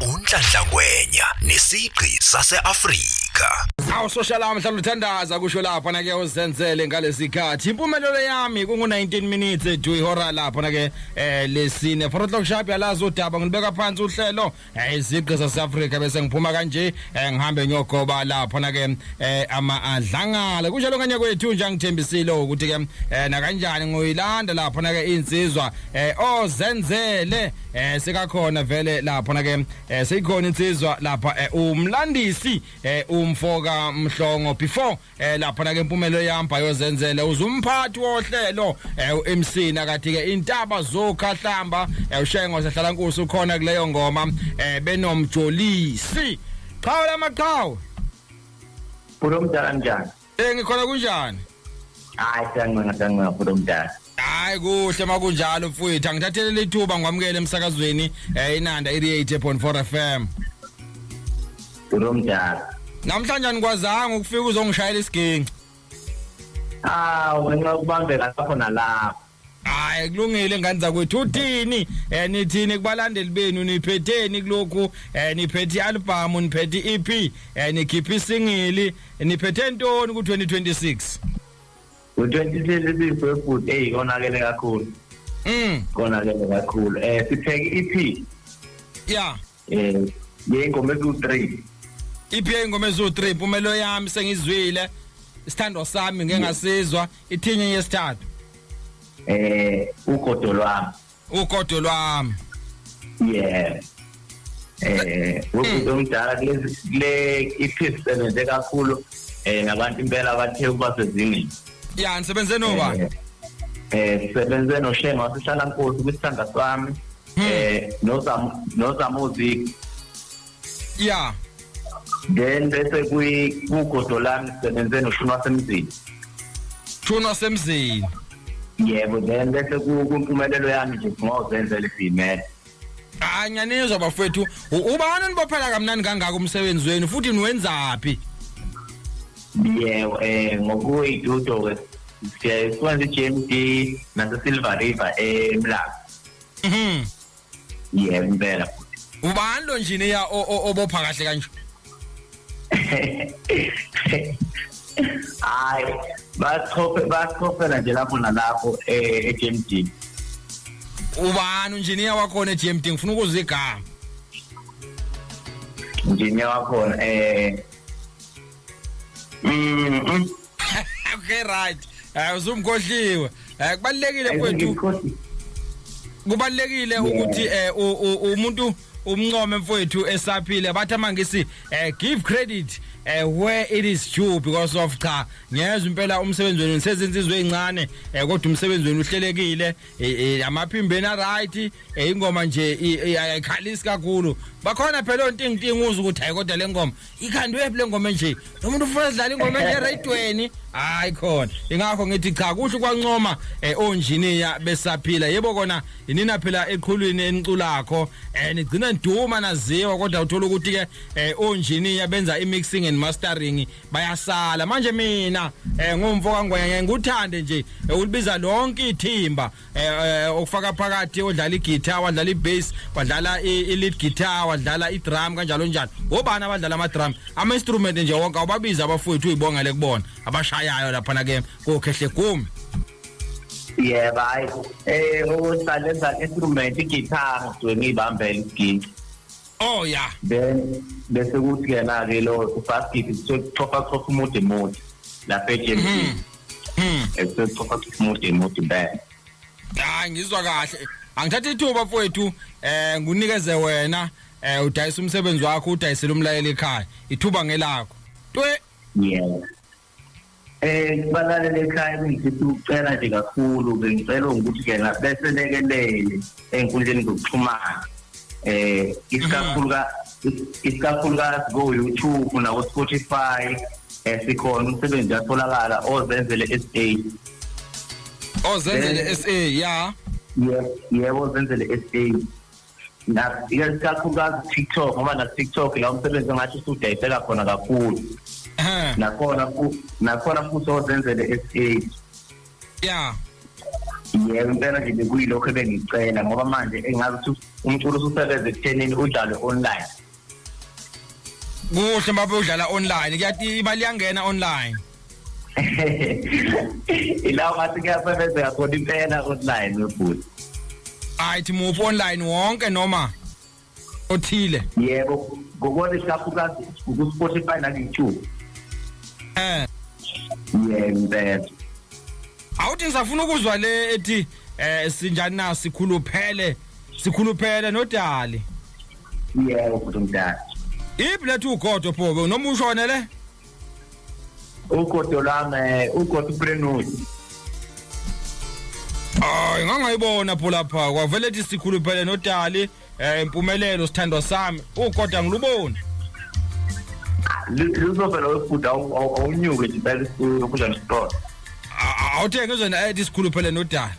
Unhlanhla Ngwenya nesigqi sase-Afrika. Awu social ami hlala uthandaza kusho lapha na ke uzenzele ngalesikhathi. Impumelelo yami kungu 19 minutes to ihora lapha na ke lesine. 4 o'clock sharp yalazi udaba ngilibeka phansi uhlelo izigqi zaseAfrika bese ngiphuma kanje ngihambe ngiyogoba lapha na ke ama adlangala. Kunjalo kanye kwethu nje angithembisile ukuthi ke nakanjani ngoyilanda lapha na ke insizwa ozenzele sekakhona vele lapha na ke seyikhona insizwa lapha umlandisi umfoka Mhlongo before lapha na ke impumelo yamba yozenzele uzumphathi wohlelo uMC nakathi ke intaba zokhahlamba ushengo sehlala nkosi ukhona kuleyo ngoma benomjolisi qhawe lamaqhawe. Bhuti omdala, njani? Ngikhona, kunjani? Hayi, siyancenga, siyancenga, bhuti omdala. Hayi, kuhle makunjalo mfowethu, angithathele ithuba ngikwamukele emsakazweni Inanda 88.4 FM. Bhuti omdala. Namhlanje anikwazanga ukufika uzongishayela isiginci. Ah, ngenxa yokubambeka lapho nalapho. Hayi, kulungile ngane zakwethu. Uthini nithini kubalandeli benu? Niphetheni kulokhu? Niphethe ialbum, niphethe iEP, nikhipha isingle, niphethe ntoni ku 2026? Ku-2026 webhuti, eyi, konakele kakhulu. Konakele kakhulu. Sipheke i-EP. Yey'ngoma eziwu-3. EP ingoma eziwu3. Impumelo yami sengizwile, isithando sami ngeke ngasizwa, ithinye yesithathu? Ugodo lwami. Ugodo lwami. Yeah. Ubhuti omdala, kulezi kule EP sisebenze kakhulu nabantu impela abathe ukuba sezingeni. Ya, nisebenze nobani? Sisebenze noShenga wasehlala nkosi kwisithanda sami, noZamuzi. Then bese kwi kugodo lami sisebenze noShuni wasemzini. Shuni wasemzini. Yebo, then bese kumpumelelo yami nje ngozenzele siyimele. Hayi, ngiyanizwa bafethu. Ubani nibophela kamnandi kangaka umsebenzi wenu futhi niwenzaphi? Yebo, ngokuyidudo ke siyaye sikwenza i-GMD nase Silver River eMlazi. Yebo impela. Ubani lo engineer obopha kahle kanje? Hayi, bachophe bachophela nje lapho nalapho e-GMD. Ubani engineer wakhona e-GMD? Ngifuna ukuzwa igama. Engineer wakhona Okay, right, uzumkhohliwe. Kubalekile mfowethu, kubalekile ukuthi umuntu umncome mfowethu esaphile. Bathi amangisi give credit where it is due, because of cha, ngiyezwa impela umsebenzi wenu sezinsizwe ezincane kodwa umsebenzi wenu uhlelekile, amaphimbeni a right, ingoma nje ayikhalisi kakhulu. Bakhona phela ontingintingi uzwa ukuthi hayi, kodwa le ngoma ikhandwe phi, le ngoma nje, lo muntu ufuna sidlala ingoma nje erayidweni. Hayi khona, ingakho ngithi cha, kuhle kwancoma onjiniya besaphila. Yebo kona, inina phela eqhulwini eniculakho nigcina niduma naziwa, kodwa uthola ukuthi ke onjiniya benza i-mixing and mastering bayasala. Manje mina ngumfo kaNgwenya, ngikuthande nje ulibiza lonke ithimba okufaka phakathi odlala iguitar, wadlala ibass, wadlala i-lead guitar, wadlala i-drum, kanjalo njalo. Obani abadlala ama-drum, ama-instrument nje wonke awubabiza abafowethu, uyibongele kubona abashayayo laphana ke kokhehle gumi. Yebo, hayi, ukusalenza instrument iguitar ngisuke ngiyibambele isiginci. Oh yeah. Then bese kuthi ke na ke lo ubasket kusuke kuchopha chopha umude mude lapha e-GMD. Kusuke kuchopha chopha umude mude impela. Hayi, ngizwa kahle. Angithatha ithuba mfowethu ngunikeze wena udayisa umsebenzi wakho, udayisele umlayeli ekhaya. Ithuba ngelakho. Twe. Yeah. Kubalaleli ekhaya bengifisa ukucela nje kakhulu, bengicela ukuthi ke bese lekelele ey'nkundleni zokuxhumana. Isikakhulukazi ko YouTube nako Spotify, sikhona, umsebenzi uyatholakala, Ozenzele SA. Ozenzele SA, ya. Yebo, yebo, Ozenzele SA. Na ikakhulukazi TikTok, ngoba na TikTok la umsebenzi ngathi usudayiseka khona kakhulu. Nakhona futhi Ozenzele SA. Yebo, impela nje bekuyilokho ebengicela, ngoba manje engazi ukuthi umculo ususebenza ekuthenini udlalwe online. Kuhle mbabe udlala online, kuyathi imali iyangena online. Ilawo ngathi kuyasebenzeka khona impela online, webhuti. Ayithi muphi online, wonke noma othile? Yebo, ngokubona ikakhulukazi ku-Spotify naku-YouTube. Yebo impela. Awuthi ngisafuna ukuzwa le ethi sinjani na, sikhuluphele, sikhuluphele nodali. Yebo, bhuti omdala. Iphi lethu ugodo pho, noma ushone le? Ugodo lwami, ugodo uBrenwood. Hayi, ngangayibona pho lapha kwavele ethi sikhuluphele nodali, impumelelo sithandwa sami, ugodo angiluboni. Luzovela, webhuti, awunyuke nje impela kunjani sitolo. Awuthe ngizwe na ethi sikhuluphele nodali.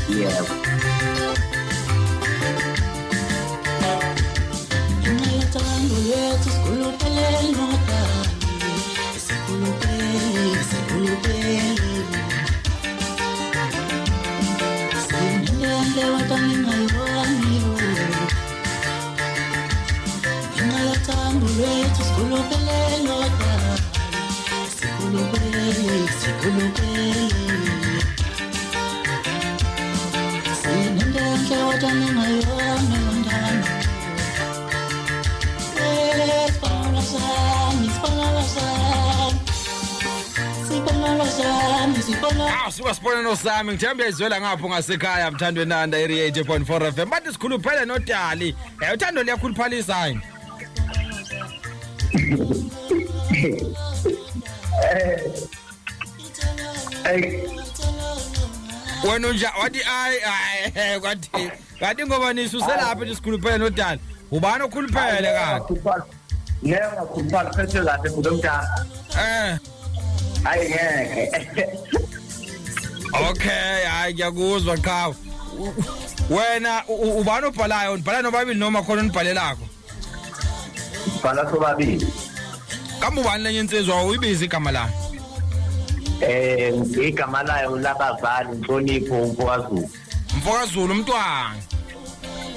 Yebo. Ngenxa yothando lwethu sikhuluphele nodali, sikhuluphele, sikhuluphele. Sinenhle watangingayiboni. Ngenxa yothando lwethu sikhuluphele nodali, sikhuluphele, sikhuluphele. Sinenhle watangingayiboni ntando. Sibonelo sami, sibonelo sami, sibonelo sami, sibonelo. Ah, suka sibonelo sami, ngithemba uyayizwela ngapho ngasekhaya, mthandwe nanda 88.4 FM. Bathi sikhuluphele nodali. Uthando liyakhuluphalisa hayi. Ey. Wena unja wathi ayi ayi, kwathi kanti ngoba nisuselapha nje sikhuluphele nodali. Ubani okhuluphele kanti? Ngeke ngakhuluphala, phethe kahle, bhuti omdala. Hayi, ngeke. Okay, hayi, ngiyakuzwa qhawe. Wena ubani obhalayo? Nibhala nobabili noma khona onibhalelakho? Bhala sobabili. Kambe ubani lenye insizwa, uyibiza igama layo? Igama layo labazali Inhlonipho umfokaZulu. MfokaZulu umntwana.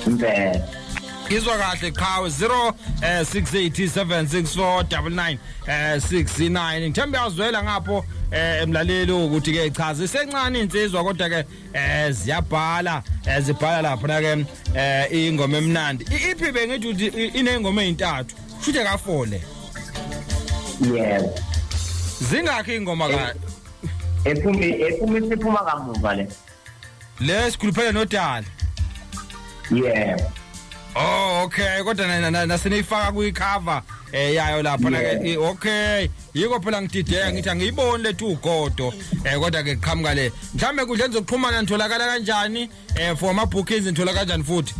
Impela. Ngizwa kahle qhawe, 0 6876499 69. Ngithemba uyazwela ngapho emlaleli ukuthi ke chaza isencane insizwa, kodwa ke ziyabhala, zibhala lapha na ke ingoma emnandi. Iphi bengithi ukuthi inengoma ezintathu, shuthe ka4 le? Yebo. Zingakhi ingoma ka? Ephuma isiphuma kamuva le. Le sikhuluphele nodali? Yebo. Oh, okay, kodwa naseniyifaka kwi-cover yayo lapha na ke. Okay, yiko phela ngidideka, ngithi angiyiboni lethu ugodo, kodwa ke qhamuka le. Mhlambe kudla zokuxhumana nitholakala kanjani for ama bookings, nithola kanjani futhi?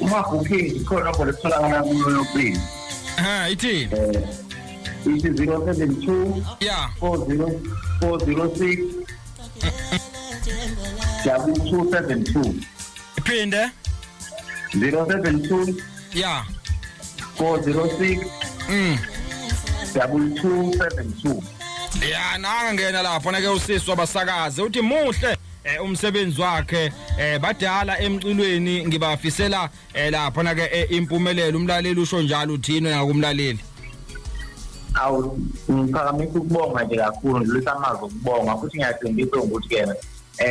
Uma booking khona khona kutholakala kuyo yocingo. Ha, ithini? Ithi 072 40 406 2272. Iphinde. 072 406 2272. Ya, nanga ngena lapho na ke usisi wabasakaze, uthi muhle umsebenzi wakhe, badala emculweni, ngibafisela lapha na ke impumelelo. Umlaleli usho njalo, uthini wena kumlaleli? Awu, ngiphakamisa ukubonga nje kakhulu, ngidlulisa amazwi okubonga, futhi ngiyathembisa ukuthi ke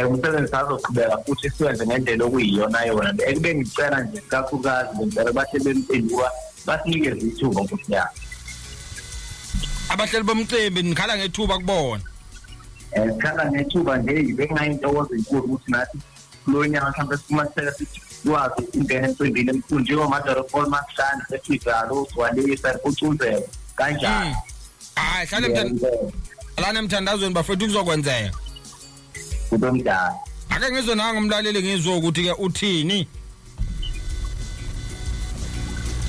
umsebenzi sazoqhubeka futhi siwenze ngendlela okuyiyona yona. Ekube ngicela nje kakhulukazi, bengicela bahle bemcimbi ukuba basinikeze ithuba, nkosi yami. Abahleli bomcimbi, nikhala ngethuba kubona? Sikhala ngethuba nje, bekungayintokozo enkulu ukuthi nathi kulo nyaka mhlawumbe sifuma siseke sithi sikwazi ukungena emcimbini emkhulu njengomadoro Paul Maskandi, sesijalo ugcwalisa ucunzeko kanjalo. Hayi, hlale lana emthandazweni bafethu, kuzokwenzeka. Kube mdala. Ake ngizwe nanga umlaleli, ngizwe ukuthi ke uthini.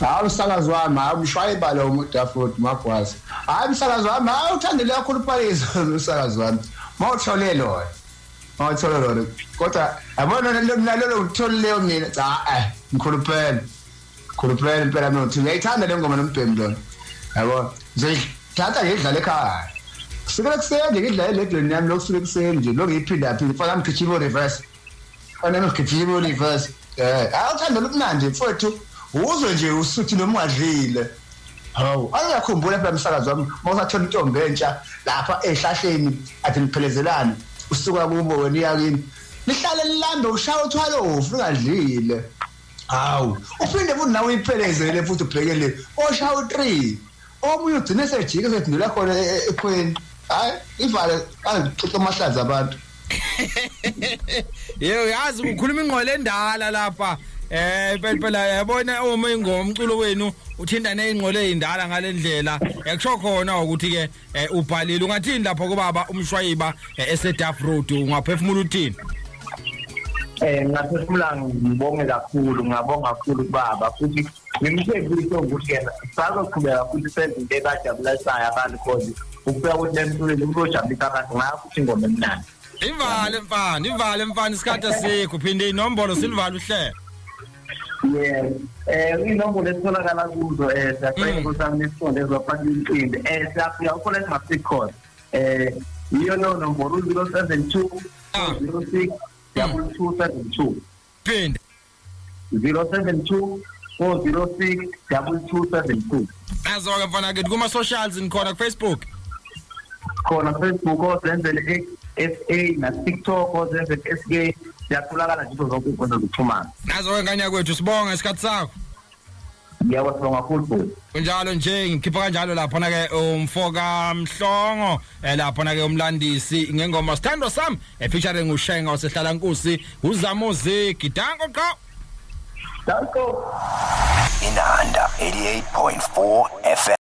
Hayi, umsakazi wami, hayi, umshwaye ibalo umuntu afrod magwazi. Hayi, umsakazi wami, hayi, uthandile kakhulu uParis umsakazi wami. Mawuthole lona. Mawuthole lona. Kodwa yabona mina lolo utholileyo mina, cha, ngikhuluphele. Khuluphele impela mina, uthi ngiyayithanda le ngoma nombhemi lona. Yabo, ngizoyithatha ngidlale ekhaya. Kusukela ekuseni nje ngidlala eledweni yami lokusuka ekuseni nje lokhu ngiyiphinda phinda mfana ngigijima reverse. Mfana ngigijima reverse. Awuthanda lomnandi mfowethu uzwe nje usuthi noma ungadlile. Hawu, angiyakhumbula phela umsakazi wami mawusathola intombi entsha lapha ehlahleni athi niphelezelane usuka kubo wena uya kini. Nihlale nilambe ushaya uthwalo ofu ungadlile. Hawu, uphinde futhi nawe uyiphelezele futhi ubhekele oshaya u3. Omunye ugcine sejike sethindela khona ekhweni. Hayi, ivale angixoxe amahlaza abantu. Yebo yazi ukhuluma ingqwele endala lapha. Phela phela yabona uma ingoma umculo wenu uthinta nezingqwele ezindala ngalendlela. Ekusho khona ukuthi ke ubhalile ungathini lapha kubaba umshwayiba eseDuff Road ungaphefumula uthini? Ngaphefumula ngibonge kakhulu, ngabonga kakhulu kubaba futhi ngimthembise ukuthi yena sazoqhubeka futhi senze into ebajabulisayo abantu cause ukufika ukuthi lemculweni kuzojabulisa abantu ngayo futhi ingoma emnandi. Ivale mfana, ivale mfana isikhathi asikho phinde inombolo silivale uhlelo. Yes. Inombolo esitholakala kuzo siyacela ukuthi nisifonde ezofaka imicimbi. Siyafika ukhona esingafiki khona. Yiyo leyo nombolo 072 06 2272. Phinde 072 406 2272. Azoke mfana kithi kuma socials nikhona ku Facebook. Khona Facebook ozenzele SA na TikTok ozenzele SK siyatholakala nje zonke izinto zokuxhumana. Nazoke ngane kwethu sibonga isikhathi sakho. Ngiyabonga kakhulu futhi. Kunjalo nje ngikhipha kanjalo lapha na ke umfoka Mhlongo lapha na ke umlandisi ngengoma Sithando Sami featuring uShenga wasehlala Nkosi uZamuzi Gidango qha. Danko. Inanda 88.4 FM.